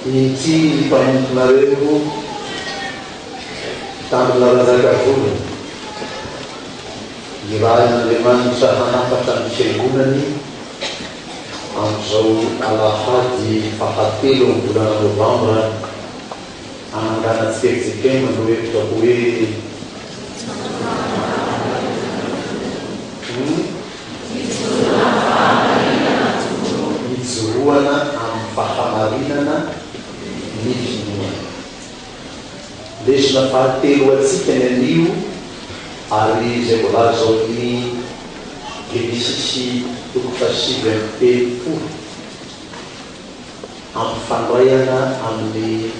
Inty ry mpanomponareo mpitandrina Razakavola, irahin'Andriamanitra hanafatra ny Fiangonany amin'izao alahady fahatelo amin'ny volana novambra hananganantsika fjkm no hevitra hoe Ijoroana amin'ny fahamarinana ny finoana. Lesona fahatelo ho antsika ny anio ary izay voalaza ao amin'ny Genesisy toko fahasivy amby telopolo, ampifandraiana amin'ny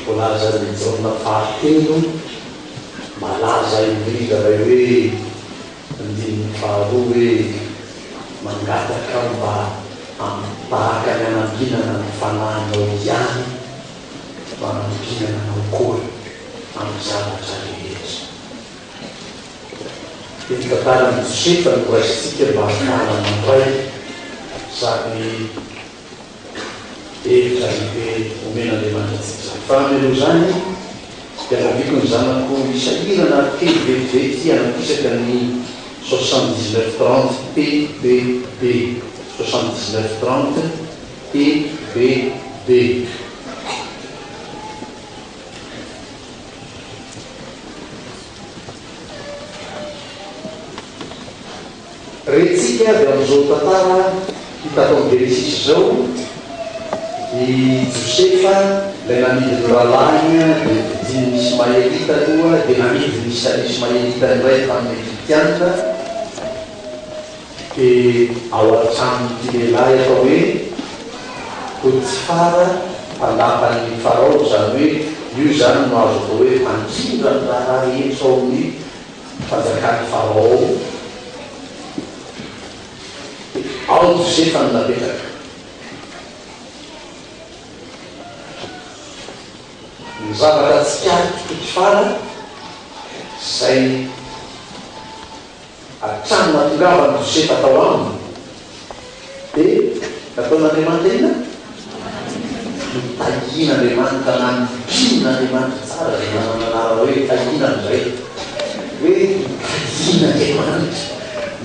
voalazan'i Jaona fahatelo, malaza indrindra ilay hoe Andininy faharoa hoe, Mangataka aho mba tahaka ny hanambinana ny fanahinao ihany no hanambinana anao koa amin'ny zavatra rehetra. Dia ny tantaran'i Josefa no raisintsika mba hahafahana mandray izany Hevitra lehibe omen'Andriamanitra antsika izany. Fa mialoha izany dia angaviako ny zanako hisahirana kely vetivety hanakisaka ny 79 30 TBB. 79 30 TBB. Rentsika avy amin'izao tantara hita ato amin'ny Genesisy izao, i Josefa ilay namidy ny rahalahiny dia novidian'ny Ismaelita aloha dia namidy ny Ismaelita indray tamin'ny Egyptiana, dia ao an-tranon'ity lehilahy atao hoe Potifara mpandapan'i Farao, izany hoe io izany no azo atao hoe mpandrindra ny raharaha rehetra ao amin'ny fanjakan'i Farao ao Josefa no napetraka. Ny zavatra tsikaritr'i Potifara izay hatrany nahatongavan'i Josefa tao aminy dia nataon'Andriamanitra inona? Notahian'Andriamanitra na nokinin'Andriamanitra tsara izay manana anarana hoe tahiana amin'izay hoe notahian'Andriamanitra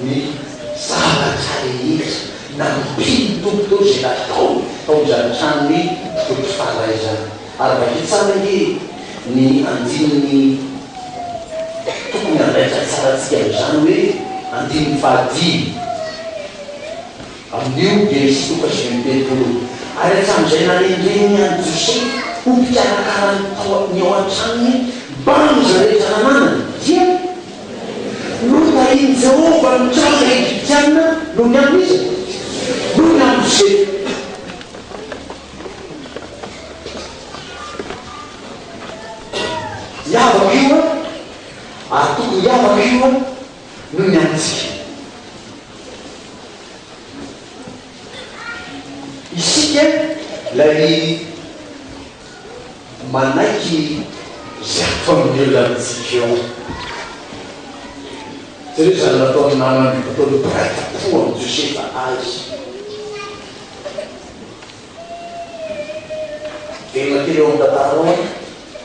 ny zavatra rehetra nampian'ny Tompo teo izay nataony tao amin'izany tranon'i Potifara izany. Ary vakio tsara ange ny andininy tokony handaitra tsara antsika amin'izany hoe andininy fahadimy. Amin'io dia nisy toko 39 io. Ary hatramin'izay nanendreny an'i Josefa ho mpikarakara ny tao ny ao an-tranony mbamin'izay rehetra nananany, dia notahin'i Jehovah ny trano egyptiana noho ny amin'iza? Noho ny amin'i Josefa. Hiavaka io an, ary tokony hiavaka io an, noho ny amintsika. Isika ilay manaiky izay ataon'ny olona amintsika eo. Jereo izany nataon'ny namany, nataon'ny mpiray tampo amin'i Josefa azy. Velona kely eo amin'ny tantara ao an,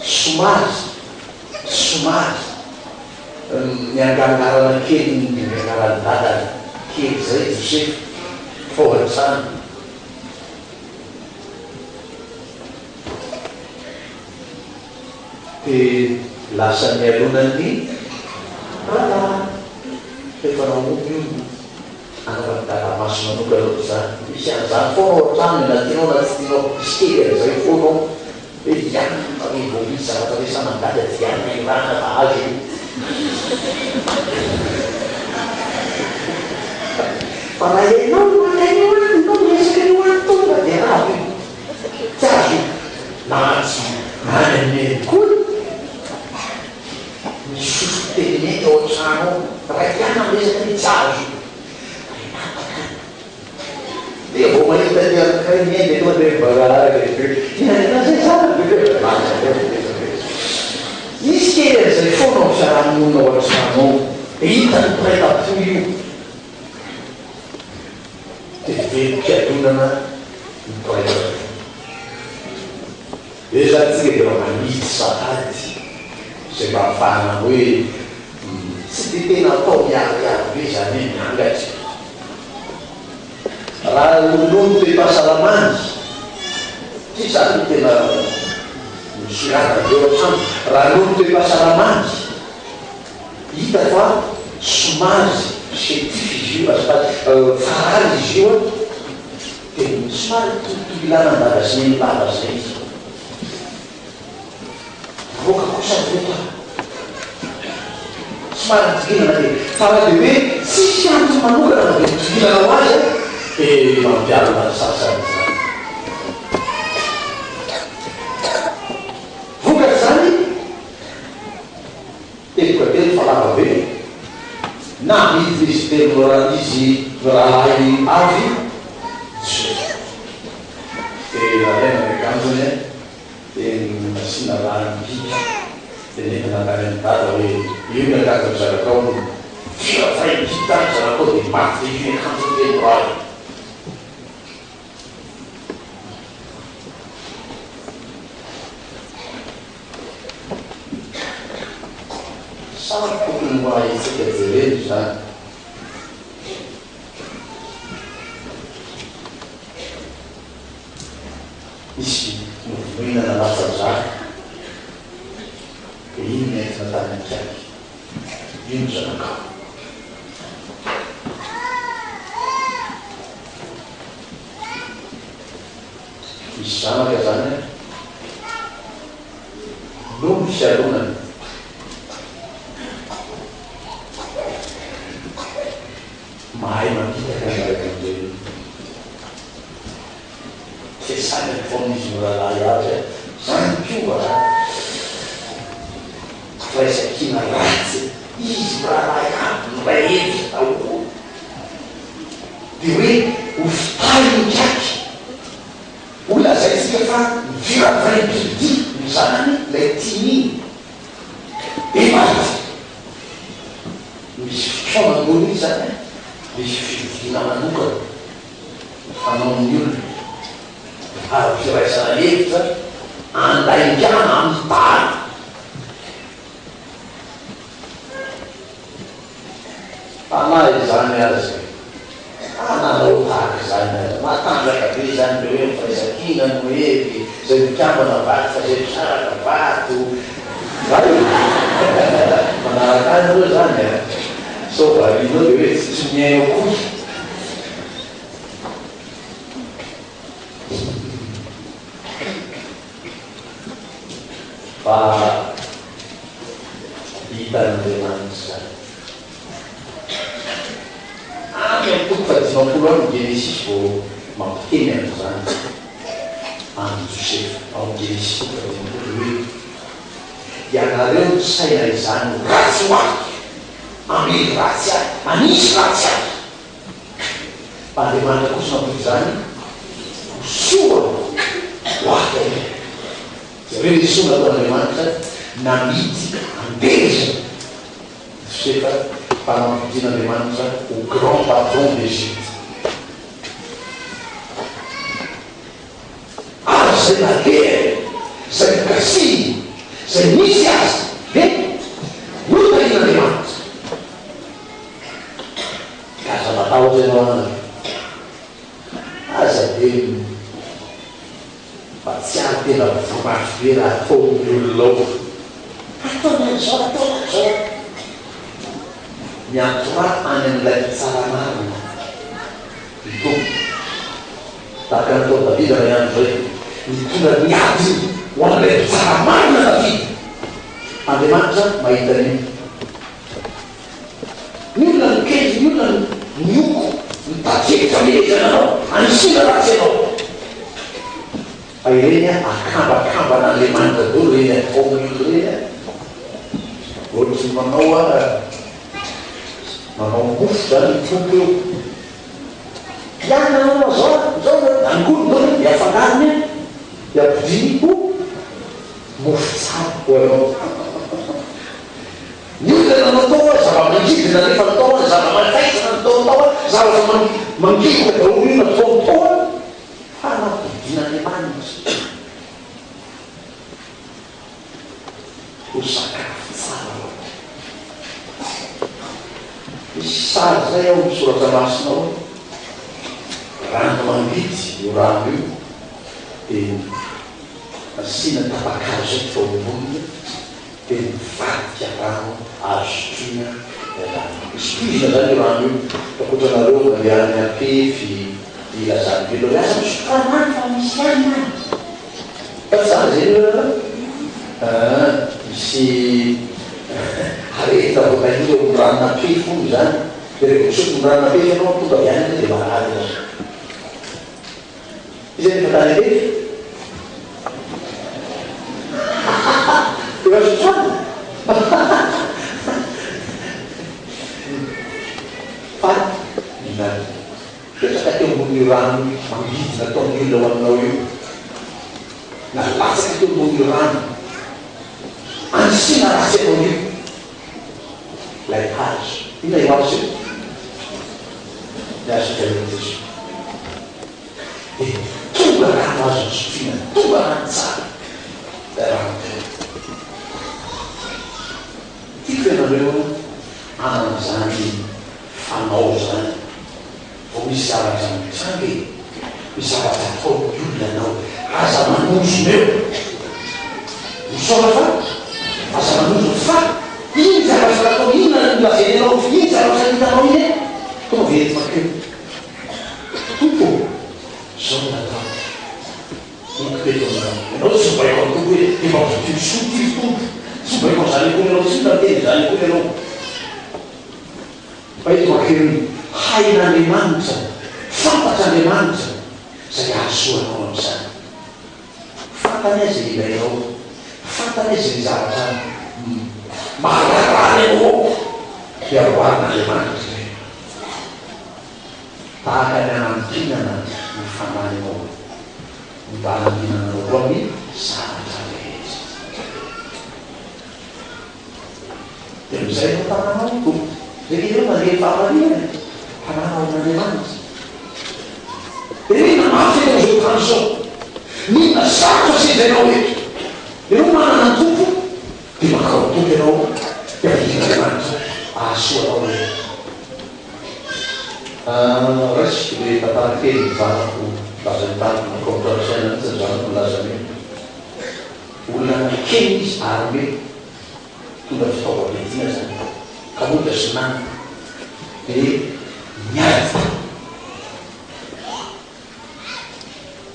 somary, somary. Niangangarana kely ny niangaran'ny dadany kely izay Josefa tao an-trano. Dia lasa nialonan'ny rahalahy. Efa nahomby io ny anaran'i dada maso manokana ohatr'izany. Misy an'izany foana ao an-trano e, na tianao na tsy tianao. Misy kely an'izay foana ao. Hoe hianina fa vao misy zavatra resahana amin'i dada dia hianina irana fa azo io. Fa raha ianao no maka an'io any, ianao miresaka an'io any tonga dia rava io. Tsy azo io. Na tsy na any amin'i Neny koa io. Misotro teny ao an-trano ao. Raha hianina miresaka an'io tsy azo io. Ry namana a. Dia vao mahita ny anankiray miainga tonga dia mibararaka izy hoe, Inona indray izany ve? Misy kely an'izay foana ao amin'ny fiarahamonina ao an-trano ao. Dia hitan'ny mpiray tampo io. Dia velom-pialonana ny mpiray tampo. Dia izany tsika dia efa manitsy sahady izay mba ahafahana hoe tsy dia tena atao miharihary be izany hoe miangatra. Raha noho ny toe-pahasalamany, satria izany no tena misoratana be ao an-trano, raha noho ny toe-pahasalamany, hita fa somary chétif izy io, azafady, farary izy io an, dia somary tolotolilana an'i dada sy neny lava izay izy. Mivoaka kosa ry reto a! Somary nitongilana dia fa raha dia hoe tsisy antony manokana na dia mitongilana ho azy a! Dia mampialona ny sasany izany. Vokatr'izany, teboka telo fa lava be, namidin'izy telo izy mirahalahy avy Josefa. Dia nalaina ny akanjony a! Dia nasiana rano biby dia nentina tany amin'i dada hoe io ny akanjon'ny zanakao no firafay biby tany zanakao dia maty dia io ny akanjony teny rà io. Samy tokony ho haintsika jerena izany. Nisy novonoina nalatsa-drà dia iny nentina tany an-kiaky. Io ny zanakao. Misy zanaka izany an, noho ny fialonana. Mahay mamitaka ny ray aman-dreniny. Dia sahy nataon'izy mirahalahy azy a! Zany koa a! Firaisankina ratsy e! Izy mirahalahy aby miray hevitra daholo. Dia hoe ho fitahiny ikaky. Ho lazaintsika fa miviraviraim-bibidia ny zanany ilay tiany iny. Be maty. Misy fikaonandoha mihitsy izany an! Misy fivoriana manokana fanaon'ny olona ary firaisana hevitra andaingana amin'ny tany. Fa na izany aza, na nanao tahaka izany aza, matanjaka be izany ilay hoe ny firaisankina no hery, izay mikambana vato fa izay misaraka vato. Zay e! Manaraka ahy nareo izany an! Sao variana eo dia hoe tsy mihaino akory. Fa hitan'Andriamanitra izany. Any amin'ny toko fahadimampolo any ny Genesisy vao mampiteny an'izany amin'i Josefa. Ao amin'ny Genesisy toko fahadimampolo dia hoe, Ianareo nisaina izany ho ratsy ho ahy, hamely ratsy ahy, hanisy ratsy ahy. Fa Andriamanitra kosa nampody izany ho soa ho ahy aloha. Jereo ilay soa nataon'Andriamanitra namidy an-derza Josefa fa nampodian'Andriamanitra ho grand patron d'Egypte. Ary izay nalehany, izay nokasihiny, izay nisy azy dia notahian'Andriamanitra. Ka aza matahotra ianao anaka. Aza dia mahatsiaro tena voa mafy be raha ataon'ny olona ao. Ataony an'izao, ataony an'izao. Miantoraha any amin'ilay mpitsara marina, ny Tompo. Tahaka ny nataon'i Davida ilay andro izay. Nitondra ny adiny ho an'ilay mpitsara marina Davida. Andriamanitra mahita an'io. Ny olona no kendry, ny olona no mioko, mitady hevitra hamehezana anao, hanisiana ratsy anao. Fa ireny akambakamban'Andriamanitra daholo ireny ataon'ny olona ireny an! Ohatry ny manao manao mofo izany ny Tompo eo. Hianina nanao an'izao an, izao an, angoniny daholo dia afangarony an, dia ampidiny ho mofo tsara ho anao. Ny olona nanao tao a, zava-mangidy nalefa ny tao a, zava-mandaitra natao tao a, zavatra mangidoka daholo io natao tao a, fa nampodian'Andriamanitra. sary izay ao amin'ny soratra masina ao, rano mangidy io rano io, dia nasiana tapa-kazo izay teo amboniny, dia nivadika rano azo sotroina ilay rano. Misy poizina izany io rano io, ankoatra anareo mandeha any Ampefy, ilazan'ny velona hoe aza misotro rano any fa misy ihany any. Fa tsy zany zay aloha nareo aa misy aretina voatahiry ao amin'ny ranon'ampefy hono izany dia rehefa misotro ny ranon'ampefy ianao tonga avy any ianao dia marary ianao. Iza no efa tany ampefy? Efa sotroina? Fa na Mipetraka teo ambonin'io rano mangidy nataon'ny olona ho aminao io, na latsaka teo ambonin'io rano anisiana ratsy anao io, ilay hazo. Inona io hazo io? Ny hazo fijalian'i Jesoa. Dia tonga rano azo nosotroina, tonga rano tsara ilay rano teo. Tiako ianareo hanana izany fanao izany. Vao misy zavatra mitranga e! Misy zavatra ataon'ny olona anao. Aza manozona eo! Misaora fa aza manozona fa iny zavatra nataony iny na nolazainy anao iny zavatra hitanao iny e! Tonga dia eto makeo. Tompo ô! Zao no natao. Entiko eto aminao. Ianao tsy mibaiko amin'ny Tompo hoe efa voky soa ity ry Tompo. Tsy mibaiko an'izany akory ianao, tsy mila miteny an'izany akory ianao. Fa eto ankilany, hain'Andriamanitra, fantatr'Andriamanitra izay hahasoa anao amin'izany. Fantany izay ilainao, fantany izay zavatra maharary anao ao, dia amboarin'Andriamanitra izay. Tahaka ny hanankinana ny fanahinao, no mba hanankinana anao koa amin'ny zavatra rehetra. Dia amin'izay no tanàna ao Tompo. Izay ve ireo mandeha ny fahamarinana e? Tanàna ao amin'Andriamanitra. Dia n'inona mafy eto amin'izao tany izao, n'inona sarotra sedrainao eto, ianao manana ny Tompo, dia mankao amin'ny Tompo ianao, dia ahitan'Andriamanitra hahasoa anao ireny. Raisiko ilay tantara kely ny zanako lazainy tamiko, nankao amin'ny trano fisainana mihitsy ny zanako nilaza an'io. Olona kely izy armé. Mitondra fitaovam-piadiana izany ka mody asinana dia miady.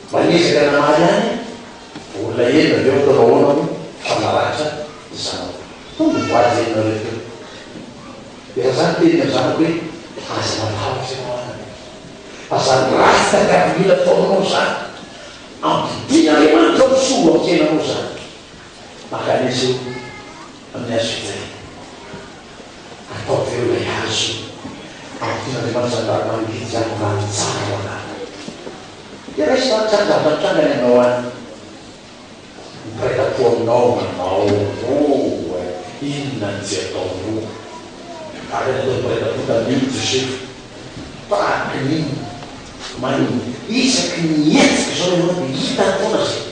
Mba niezaka namaly ihany aho, olona enina avy eo ataonao ahoana moa fa naratra ny zanako. Tonga voady enina ireo teo. Dia raha za niteny ny zanako hoe aza matahotra ianao anaka fa zany ratsy tadiavin'ny olona ataonao izany, ampidin'Andriamanitra ho soa amin'ny fiainanao izany. Mankanesa eo amin'ny hazo fijaliana. Ataovy eo ilay hazo. Ampidian'Andriamanitra izany rano mangidy izany ho rano tsara ho anareo. Dia raiso izany izany zavatra mitranga any aminao any. Ny mpiray tampo aminao manao hoe inona no tsy ataonao. Tahaka ny ataon'ny mpiray tampo tamin'io Josefa. Tahaka ny inona? Maninona? Isaky ny mihetsika izao ianao dia hitany foana izay.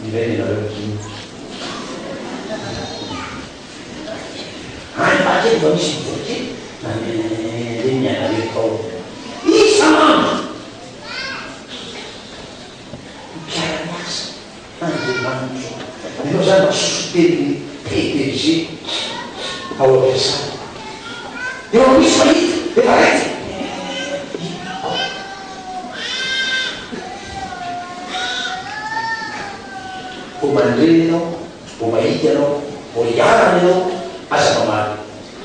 Ireny ianareo mpihinana. Any mba kely mba misy mivory kely nandeha mianareo tao. Isan'andro! Mpiara-miasa Andriamanitra. Ianao izany mba sosotenin'ny PDG ao am-piasana. Efa misy mahita, efa raikitra. Hita ao. Vao mandre ianao, vao mahita ianao, vao iharana ianao, aza mamaly.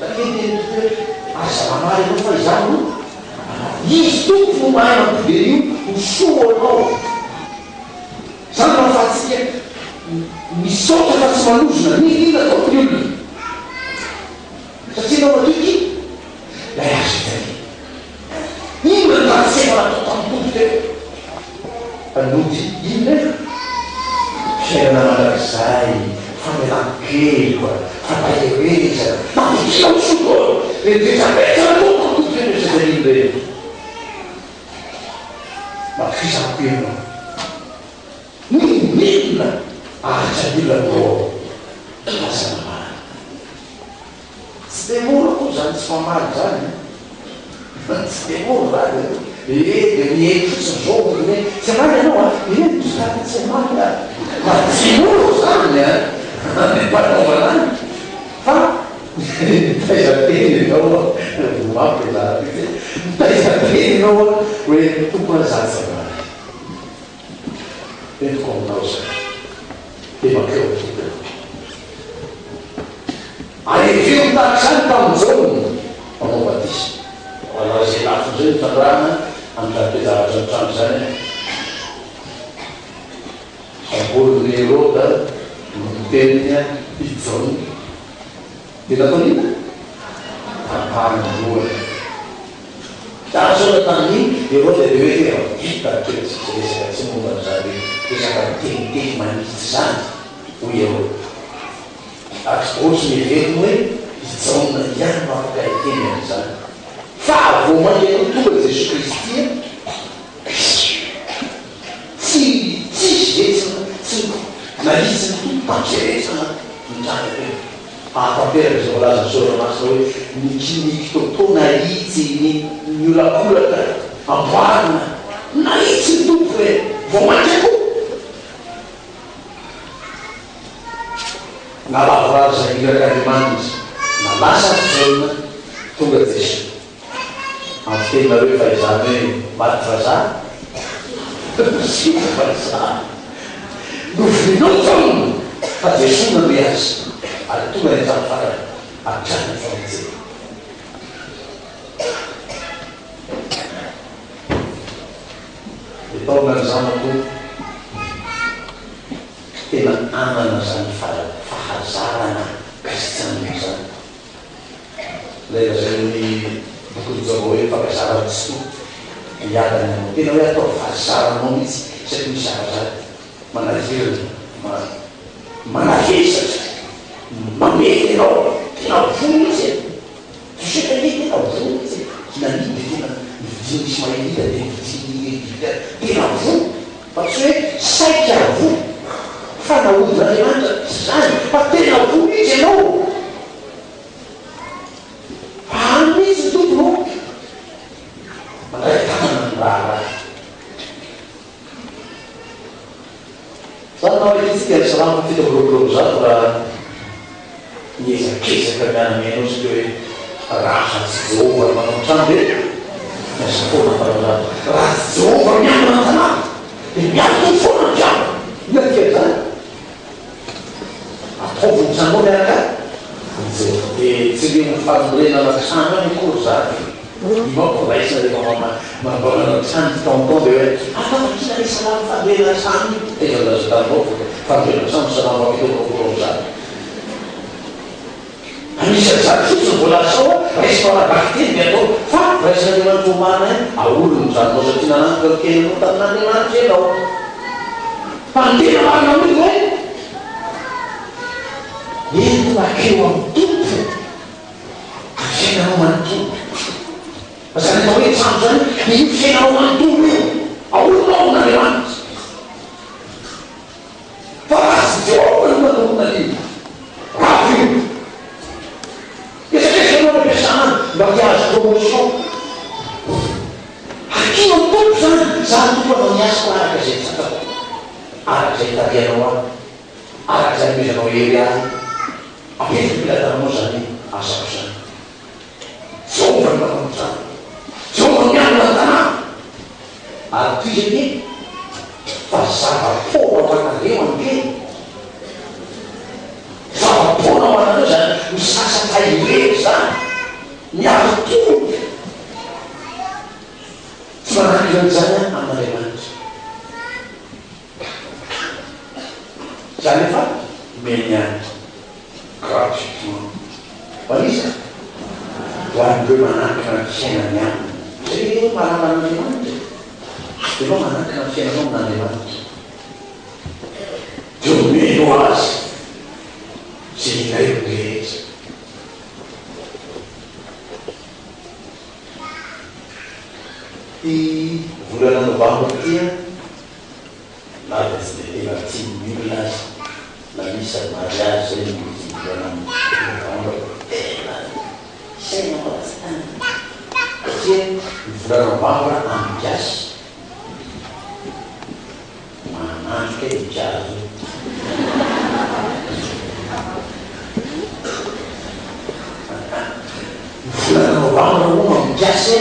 Zany ve ny tenin'ny Tompo hoe, aza mamaly ianao fa izaho no mamaly. Izy Tompo no mahay mampody an'io ho soa ho anao. Izany no ahafahantsika misaotra fa tsy manozona n'inon'inona ataon'ny olona. Satria ianao matoky ilay hazo fijaliana. Inona no ratsy efa natao tamin'ny Tompo teo? Fa nody inona nefa? Fiainana mandrakizay, famelan-keloka, fampaherezana, mampidina ho soa daholo ireny rehetra rehetra natao tamin'ny Tompo teo ireny fijaliana ireny. Matokisa amiko ianao. N'inon'inona ahatra ny olona no ao aza mamaly. Tsy dia mora akory izany tsy mamaly izany an! Tsy dia mora izany e! Ee, dia miely fotsiny izao ny hoe tsy hamaly ianao an! Ee, mitady tsy hamaly aho. Fa tsy mora izany an! Ny fanaovana any. Fa mitaiza tena ianao an! Voa mafy ilay zavatra ity. Mitaiza tena ianao an! Hoe Tompo an, izaho tsy hamaly. Entiko aminao izany. Dia mankeo amin'ny Tompo ianao. Ary hevero tahaka izany tamin'i Jaona mpanao batisa. Raha izay lafiny izay no trandrahana amin'izany toe-javatra nitranga izany, samborin'i Heroda no niteniny i Jaona. Dia nataony inona? Tapahany ny lohany. Tazona tamin'i Heroda dia hoe efa vita hatreo tsisy resaka tsy momba an'izany hoe resaka miteniteny manitsy izany, hoy Heroda. Ary ohatry ny heveriny hoe i Jaona ihany no afaka hiteny an'izany. Fa vao mainka koa tonga Jesoa Kristy a, tsy tsisy ve tsy tsy nahitsy ny Tompo tamin'izay rehetra nitranga teo. Hahatanteraka izay voalazan'ny Soratra Masina hoe, Ny kinikitoto nahitsy, ny niolakolaka amboarina, nahitsy ny Tompo ve? Vao mainka koa! Nalavorary izay irak'Andriamanitra, na lasa ry Jaona, tonga Jesoa. Ampiteninareo fa izany hoe maty vazaha? Sita vazaha. Novonoinao Jaona fa Jesoa nanome azy ary tonga any an-trano farany hatrany ny famonjena. Dia taona ny zanako tena hanana izany fahazarana kristianina izany. Ilay lazain'ny bokin'i Joba hoe fankazarana tsy to miadana ianao. Tena hoe atao fahazaranao mihitsy isaky misy zavatra manahirana, manavesatra, mamely anao. Tena voa mihitsy e! Josefa anie tena voa mihitsy e! Naninona dia tena novidian'ny Ismaelita dia novidian'ny Egyptiana. Tena voa! Fa tsy hoe saika voa fa nahodin'Andriamanitra, tsy izany fa tena voa mihitsy ianao. Fa any mihitsy ny Tompo no mandray tanana ny raharaha. Izany no hamakiantsika ny Salamo 127 raha miezakezaka miara-mihaino isika hoe, Raha tsy Jehovah no manao ny trano dia miasa foana ny mpanao trano. Raha tsy Jehovah miambina ny tanàna dia miantony foana ny mpiambina. Inona ny dikan'izany? Ataovy ny tranonao miaraka amin'i Jehovah. Dia tsy le ho fanorenana trano ihany akory izany e. Io manko raisina rehefa manana trano i tonton dia hoe afa-bakina ilay salamo fanorenana trano io. Taiza no lazaina taminao fa fanorenana trano salamo 127? Anisan'izany fotsiny voalaza ao a, raisina ara-bakiteny ny atao fa raisin'Andriamanitra ho marina ihany, aolony ny zanonao satria nanantoka ny tenanao tamin'Andriamanitra ianao. Fa ny tena marina mihitsy hoe ento hakeo amin'ny Tompo ny fiainanao manontolo. Fa izany atao hoe trano izany dia io fiainanao manontolo io, aolinao amin'Andriamanitra. Fa raha tsy Jehovah no nanorina an'io, rava io. Miezakezaka ianao any am-piasana any mba te hahazo promotion. Akino amin'ny Tompo izany, Izaho Tompo hanao ny asako araka izay tratrako, araka izay itarihanao ahy, araka izay anomezanao hery ahy. Apetrako am-pelatananao izany asako izany. Jehovah no manao ny trano. Jehovah no miambina ny tanàna. Ary tohizo anie fa zava-poana ho anareo ange e! Zava-poana ho anareo izany misasatra irery izany, miari-tory. Tsy manankina an'izany aho amin'Andriamanitra. Izany efa omeny ihany. Gratuitement. Ho an'iza? Ho an'ireo manankina ny fiainany aminy. Izay ve hoe mahalala an'Andriamanitra e? Ianao manankina ny fiainanao amin'Andriamanitra. Dia omeno azy izay ilainy rehetra. Ity volana novambra ity an. Na dia tsy dia tena tian'ny olona aza na misy ary mariazy izay no volana novambra dia tena saina mba tsy tany. Satria ny volana novambra amin'ny gasy manandrika io jazz io. Ny volana novambra hono amin'ny gasy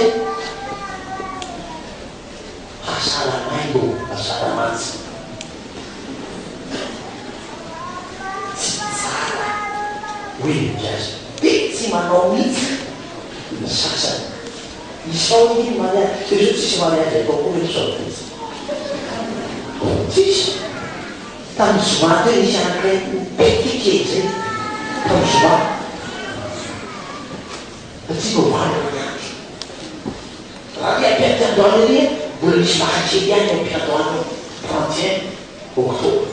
Hasalamaingo Asalamantsy. Tsy tsara hoe ny gasy be tsy manao mihitsy ny sasany. Isao anie ny mariage, zay zao tsisy mariage atao koa eto sabotsy. Tsisy. Tamin'ny zoma teo nisy anankiray nipety kely zay tamin'ny zoma. Fa tsy novambra ny andro. Raha aty am-piandohana ery mbola misy maka kely ihany eo am-piandohana eo, 31 octobre.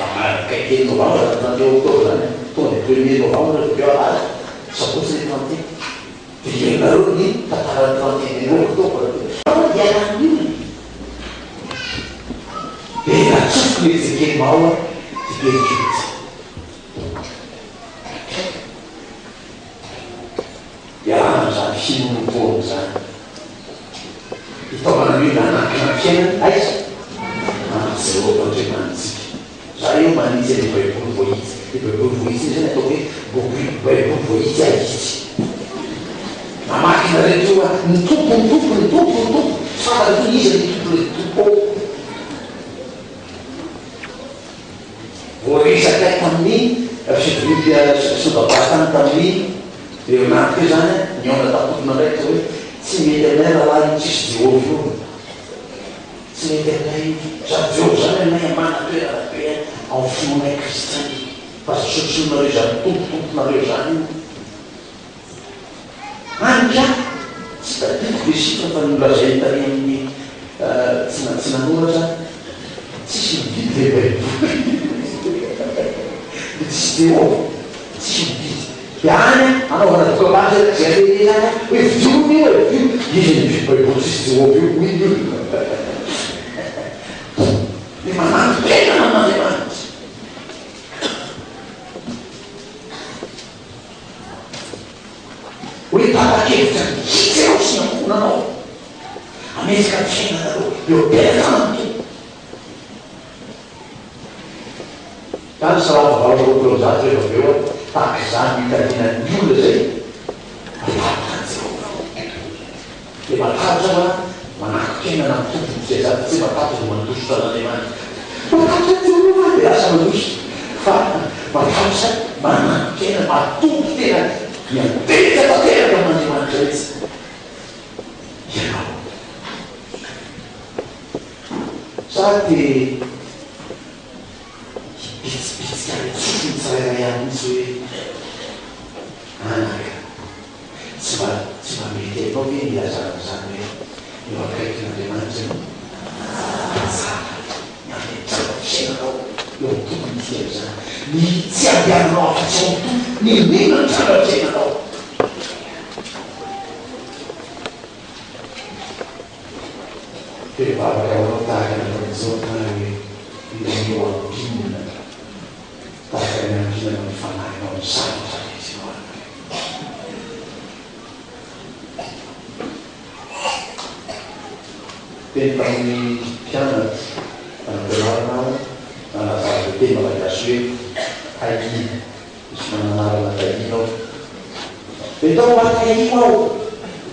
Raha manakaiky kely novambra zany 31 octobre zany an, tonga dia premier novembre avy eo alahady, sabotsy ilay 31. Dia henonareo ny tantaran'ny 31 octobre teo. Fa iarahan'ny olona. Dia natsofoko ilay Jekenmao ty Berikety. Iarahana amin'izany finoanoam-poana izany. Hitaomana ny olona hanankina ny fiainany aiza? Amin'i Jehovah Andriamanitsika. Za eo manitsy an'io Baiboly voahitsy. Io Baiboly voahitsy io izany ataoko hoe boky Baiboly voahitsy ahitsy. Mamaky nareo teo hoe ny Tompo, ny Tompo, ny Tompo, ny Tompo. Tsy fantatra intsony iza ny Tompo ilay Tompo. Voaresaka tamin'ny fivoriam sodabasy tany tamin'ny herinandro teo izany, nihaona tamin'ny tompon'andraikitra hoe tsy mety aminay rahalahy io tsisy Jehovah io, tsy mety aminay io, izany Jehovah izany aminay ambana toerana be ao amin'ny finoanay kristiana, fa aza solosoloinareo izany tompo tomponareo izany io. Hany ka, tsy tadidiko le chiffre fa nolazainy tary amin'ny tsy tsy nanoratra, tsisy mividy le baiboly le tsisy Jehovah, tsisy mividy. Dia any anaovana dokambarotra erak' izay aleha eny any hoe vidio hono io e, vidio. Iza no mividy baiboly tsisy Jehovah io hoy ny olona. Dia mananton-tena amin'Andriamanitra. Hoe tapa-kevitra mihitsy ianao sy ny ankohonanao hametraka ny fiainanareo eo am-pelatanan'ny Tompo. Izany Salamo 128 rehefa avy eo tahaka izany no itadiana ny olona izay matahotra an'i Jehovah. Dia matahotra aho an, mananko-piainana amin'ny Tompo ny fiazana, tsy hoe matahotra dia mandositra an'Andriamanitra. Matahotra an'i Jehovah dia lasa mandositra, fa matahotra mananko-piainana, matoky tena miantehitra tanteraka amin'Andriamanitra mihitsy ianao. Sa te hibitsibitsika any an-tsofiny tsirairay any mihitsy hoe, anaka. Tsy mba tsy mba mety hainao ve ny hilazana an'izany hoe eo akaikin'Andriamanitra ny tsara ny hametrahana ny fiainanao eo amin'ny Tompo ny dikan'izany ny tsy handehananao afa-tsy ao amin'ny Tompo n'inon'inona mitranga amin'ny fiainanao. Dia mivavaka ho anao tahaka ny nataon'i Jaona hoe ireo ambinina. Tahaka ny ankinana ny fanahinao amin'ny zavatra rehetra eo anao. Teny tamin'ny mpianatra tany am-pianarana aho, nanazava ilay teny malagasy hoe tahiana. Misy mananarana tahiana ao. Dia tao mba tahio aho,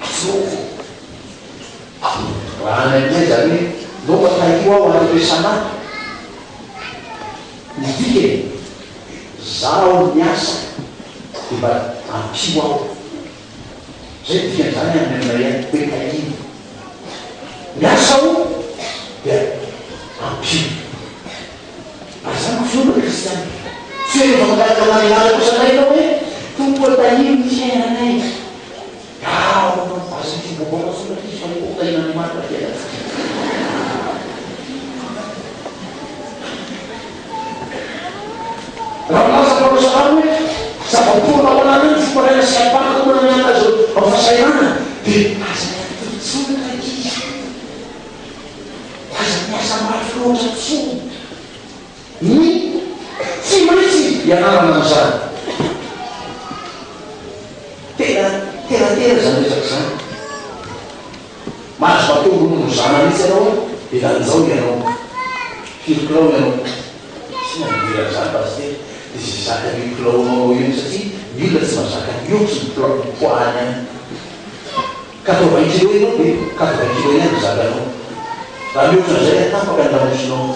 Jehovah. Raha any aminay izany hoe, Ndao mba tahio aho any am-piasana ato. Ny dikany, Zaho miasa dia mba ampio aho. Zay ny dikan'izany any aminay any, hoe tahiana. Miasa aho dia ampio. Ary izany no finoana kristiana. Tsy hoe rehefa mangataka amin'Andriamanitra kosa indray ianao hoe, Tompo ô tahio ny fiainanay. Aho aza mifombômbôka intsony rankizy fa io tahian'Andriamanitra fiainantsika. Raha milaza mpanao salamo hoe zava-poana ho anareo ny fomba sy ampahany homana miala azy amin'ny fahasahiranana dia aza miady intsony rankizy. Aza miasa mafy loatra intsony. Ny tsy maintsy ianarana an'izany. Teratera izany resaka izany. Mahazo bateau ronono mizana mihitsy ianao an, dia lanjao ianao. Firy kilao ianao? Tsy nandiran'izany Pasitera. Dia izay zakan'io kilaonao ao io satria ny olona tsy mahazaka mihoatry ny poids ny poids-ny ihany. Quatre-vingts kilos ianao dia quatre-vingts kilos ihany no zakanao. Raha mihoatra an'izay tapaka ny lamosinao.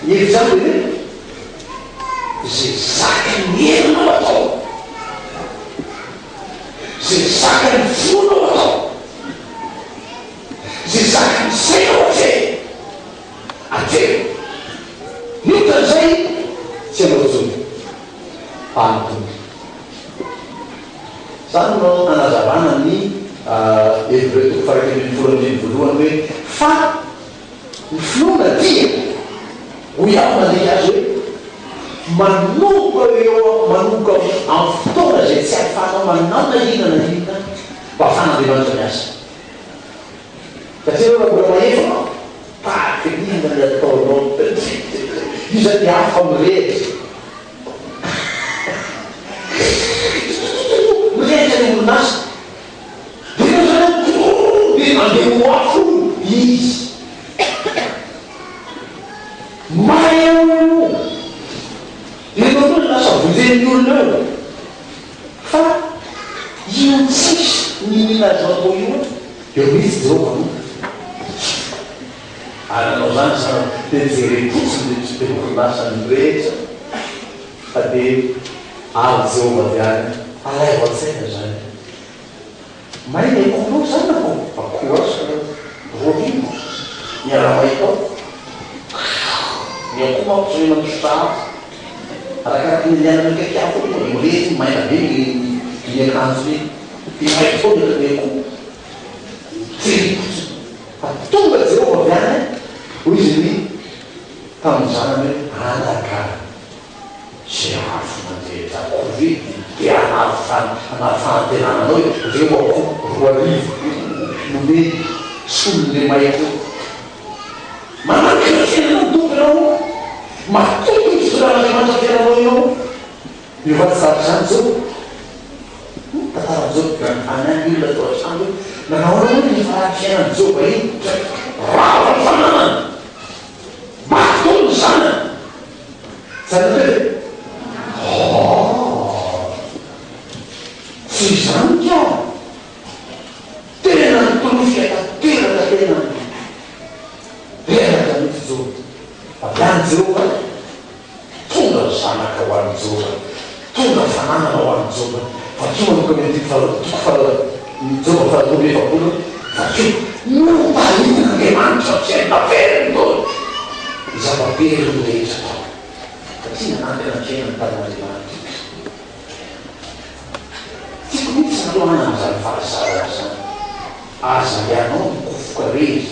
Ny hevitr'izany dia hoe izay zakan'ny herinao atao, izay zakan'ny fonao atao, izay zakan'ny sainao atreho, atreho. Mihoatra an'izay tsy anao intsony fa an'ny Tompo. Izany no anazavana ny Hebreo toko faha-11 andininy voalohany hoe fa Ny finoana dia, hoy aho mandika azy hoe, manomboka eo manomboka amin'ny fotoana izay tsy ahafahanao manao na inona na inona mba ahafahan'Andriamanitra miasa. Satria ianao raha mbola mahefa, tahaka ny inona ny ataonao, io izany dia hafa mirehitra. Mirehitra ny orinasa. Dia ireo zareo koa dia nandeha ho afo izy. May eo io. Dia ireo koa lasa vonjen'ny olona eo. Fa io tsisy niniana azo atao io an. Eo mihitsy Jehovah no. Ary nanao izany izany dia jerem-potsiny ilay orinasa nirehitra fa dia avy Jehovah avy any. Alaivo an-tsaina izany. May ny akohonao zanako akoho asa 20 arivo miara-may tao ny akoho manko tsy mahay mandositra afo arakaraky ny andehanany akaiky afo eo tonga dia mirehitra iny maina be ny iny akanjony iny dia may foana ny akoho jereko fotsiny fa tonga Jehovah avy any hoy izy ny tamin'ny zanany hoe anaka Izay afo mandrehitra akoho ve dia te hanary fanantenana anao e, reo akoho 2000 nomeny solon'le may akoho. Manankina fiainana ny Tompo ianao, matoky ny fitondran'Andriamanitra ny fiainanao ianao. Miova tsy zatra izany Joba. Ny tantaran'i Joba dia nanontany ahy ny olona tao an-trano hoe nanao ahoana moa iny faran'ny fiainan'i Joba iny? Rava ny fananany! Maty daholo ny zanany! Zany hoe oh! Tsy izany ka! Tena nitolofika tanteraka tena reraka mihitsy Joba. Avy any Jehovah, tonga ny zanaka ho an'i Joba, tonga fananana ho an'i Joba. Vakio manomboka amin'ny andininy faha toko faha ny Joba faha 43, vakio. Notahian'Andriamanitra tsy hain-taperiny daholo ny zava-beriny rehetra tao. Satria nanankina ny fiainany tamin'Andriamanitra izy. Tiako mihitsy nareo hanana izany fahazarana izany. Aza ianao mikofoka rery.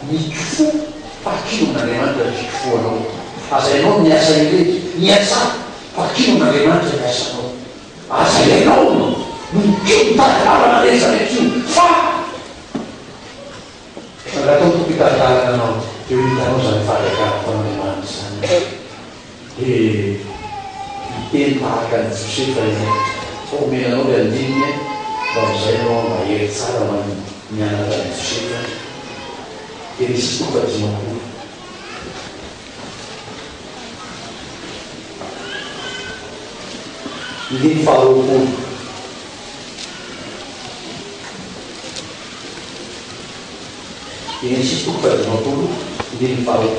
Mikofoha fa akino amin'Andriamanitra ny fikofohanao. Aza ianao miasa irery. Miasà fa akino amin'Andriamanitra ny asanao. Aza ianao no mikoa mitady lalana rehetra rehetra io fa. Angataho Tompo hitari-dalana anao dia ho hitanao izany fahagagana ataon'Andriamanitra izany. Dia hiteny tahaka an'i Josefa ianao. Fa omena anao ilay andininy mba amin'izay ianao mahery tsara mianatra an'i Josefa. Genesisy toko faha-50. Andininy faha-20. Genesisy toko faha-50, andininy faha-20.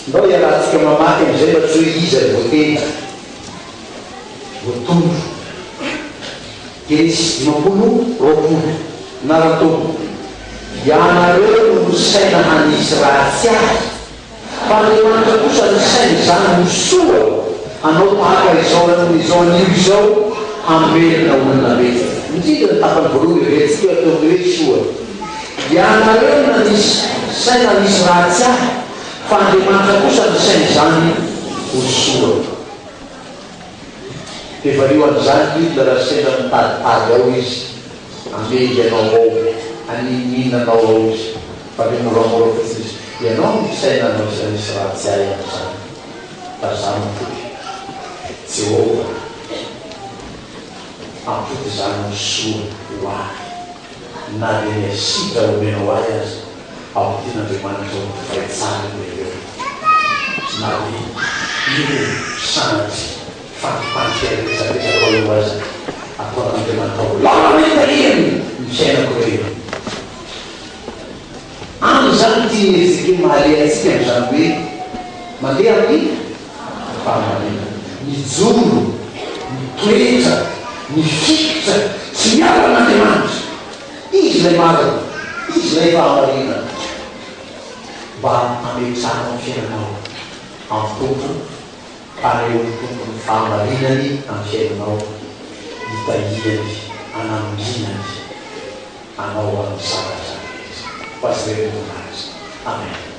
Ndao iarahantsika mamaky amin'izay mba tsy hoe iza no voateny, voatondro. Genesisy 50, 20. Anaran'ny Tompo, Ianareo no nisaina hanisy ratsy ahy. Fa Andriamanitra kosa nisaina izany ho soa hanao tahaka izao izao anio izao hamelona olona betsaka. Indrindra ny tapany voalohany heverintsika eo atao amin'ny hoe soa. Ianareo no nanisy saina hanisy ratsy ahy, fa Andriamanitra kosa nisaina izany ho soa. Dia valio an'izany ny olona raha sendra mitaditady ao izy, hamely anao ao, haninon'inona anao ao izy. Fa le moramora fotsiny izy. Ianao no fisainanao izay misy ratsy ahy amin'izany. Fa izaho matoky. Jehovah hampody izany ho soa ho ahy. Na dia ny asidra omenao ahy aza, ampodian'Andriamanitra ho divay tsara indray eo. Na dia io sanatria fandripandrika resadresakao io aza, ataon'Andriamanitra ho lalana hitahiany ny fiainako ireo. Any izany tian'i Ezekiel mahaleha antsika amin'izany hoe mandeha amin'ny fahamarinana. Mijoro, mitoetra, mifikitra, tsy miala amin'Andriamanitra. Izy ilay marina, Izy ilay fahamarinana. Mba hametrahanao ny fiainanao amin'ny Tompo, hanehoan'ny Tompo ny fahamarinany amin'ny fiainanao, hitahiany, hanambinany. Anao amin'ny zavatra rehetra. Ho azy ireny ny voninahitra. Amen.